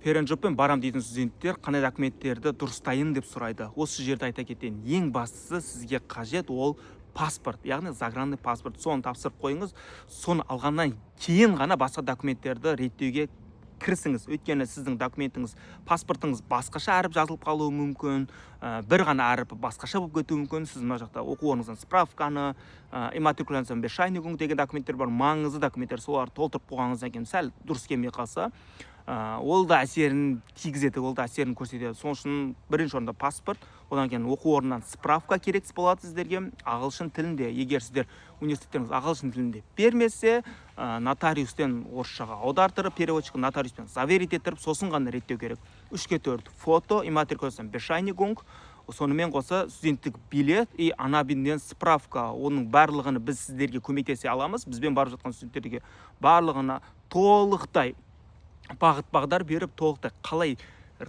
Parent барам дейтін студенттер қандай документтерді дұрыстайын деп сұрайды. Осы жерде айта кетейін, ең бастысы сізге қажет ол паспорт, яғни загранный паспорт. Соны тапсырып қойыңыз. Соны алғаннан кейін ғана басқа документтерді реттеуге кірісіңіз. Өйткені сіздің документіңіз, паспортыңыз басқаша әріп жазылып қалуы мүмкін, бір ғана әріпі басқаша болып кетуі мүмкін. Сіз мына жақта оқу орныңыздан справканы, Immatrikulationsbescheinigung деген документтер бар, маңызды документтер. Соларды толтырып қойғаныңыздан кейін сәл дұрыс келмей қалса, ол да әсерін тигізеді, ол да әсерін көрсетеді. Сол үшін бірінші орында паспорт, одан кейін оқу орнынан справка керек болады сіздерге ағылшын тілінде. Егер сіздер университеттеріңіз ағылшын тілінде бермесе, нотариустен орысшаға аудартырып, переводчик нотариуспен заверить еттіріп, сосын ғана реттеу керек. 3-4 фото, Immatrikulationsbescheinigung, сонымен қоса студенттік билет и анабинден справка. Оның барлығын біз сіздерге көмектесе аламыз. Бізбен барып жатқан студенттерге барлығына толықтай бағыт бағдар беріп, толықтай қалай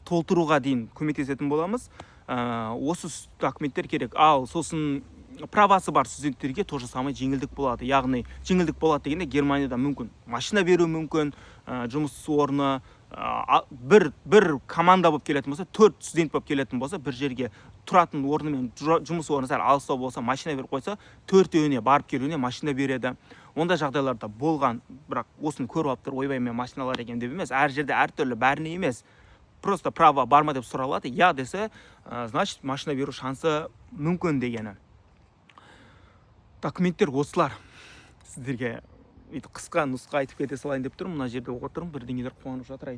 толтыруға дейін көмектесетін боламыз. Осы документтер керек. Ал сосын правасы бар студенттерге то же самое жеңілдік болады. Яғни жеңілдік болады дегенде, Германияда мүмкін машина беруі мүмкін, жұмыс орны бір команда болып келетін болса, төрт студент болып келетін болса, бір жерге тұратын орны мен жұмыс орны сәл алыстау болса, машина беріп қойса, төртеуіне барып келуіне машина береді. Ондай жағдайларда болған. Бірақ осыны көріп алып тұр, ойбай, мен машина алар екенмін деп емес. Әр жерде әртүрлі, бәріне емес. Просто право бар ма деп сұралады. «Я» десе, значит, машина беру шансы мүмкін дегені. Документтер осылар. Сіздерге бүйтіп қысқа нұсқа айтып кете салайын деп тұрмын. Мына жерде отырмын, бірдеңелер қуанып жатыр.